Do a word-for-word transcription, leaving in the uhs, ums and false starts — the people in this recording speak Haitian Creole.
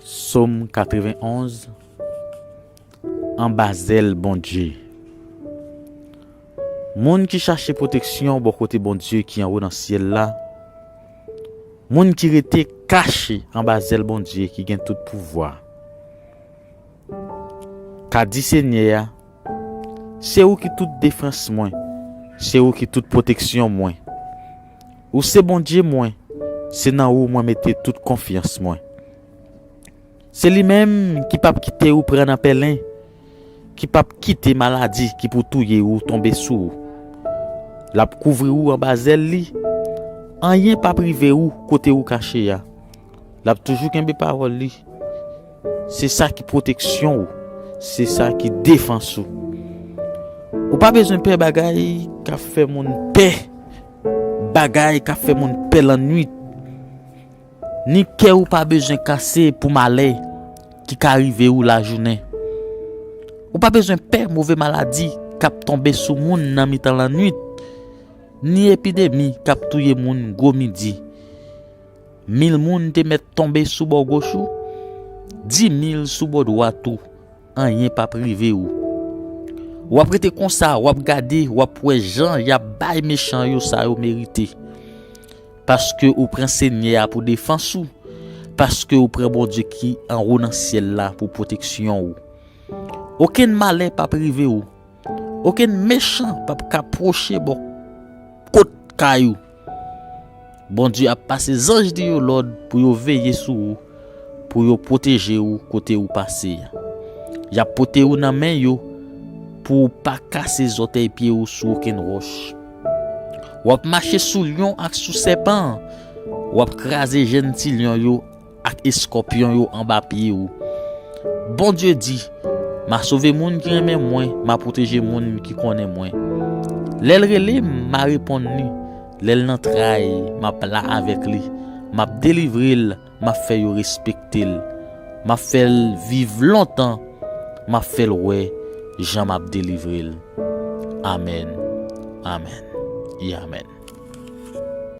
Sòm katrevenn onz. Anba zèl Bondye. Moun ki chache pwoteksyon bò kote Bondye ki anwo nan syèl la, moun ki rete kache anba zèl Bondye ki gen tout pouvwa, ka di Senyè a, se ou ki tout defans mwen, se ou ki tout pwoteksyon mwen. Ou se Bondye mwen, se nan ou mwen mete tout konfyans mwen. Se li menm ki p ap kite ou pran nan pèlen, ki p ap kite maladi ki pou touye ou tonbe sou ou. L ap kouvri ou anba zèl li. Anyen p ap rive ou kote ou kache a. L ap toujou kenbe pawòl li. Se sa ki pwoteksyon ou. Se sa ki defans ou. Ou pa bezwen pè bagay k ap fè moun pè. Bagay k ap fè moun pè lannwit. Ni kè ou pa bezwen kase pou malè ki ka rive ou lajounen. Ou pa bezwen pè move maladi k ap tonbe sou moun nan mitan lannwit, ni epidemi k ap touye moun gwo midi. Mil moun te mèt tonbe sou bò goch ou, dimil sou bò dwat ou, anyen p ap rive ou. W ap rete konsa, w ap gade, w ap wè jan y ap bay mechan yo sa yo merite. Paske ou pran Senyè a pou defans ou, paske ou pran Bondye ki anwo nan syèl la pou pwoteksyon ou. Okenn malè p ap rive ou. Okenn mechan p ap ka pwoche bò kot kay ou. Bondye ap pase zanj li yo lòd pou yo veye sou ou, pou yo pwoteje ou kote ou pase a. Y ap pote ou nan men yo pou ou pa kase zòtèy pye ou sou okenn wòch. W ap mache sou lyon ak sou sèpan, w ap kraze jenn ti lyon yo ak eskòpyon yo anba pye ou. Bondye di, m a sove moun ki renmen mwen, m a pwoteje moun ki konnen mwen. Lè l rele m, m a reponn li. Lè l nan tray, m ap la avèk li. M ap delivre l, m ap fè yo respekte l. M ap fè l viv lontan, m ap fè l wè jan m ap delivre l. Amèn, amèn, e amèn.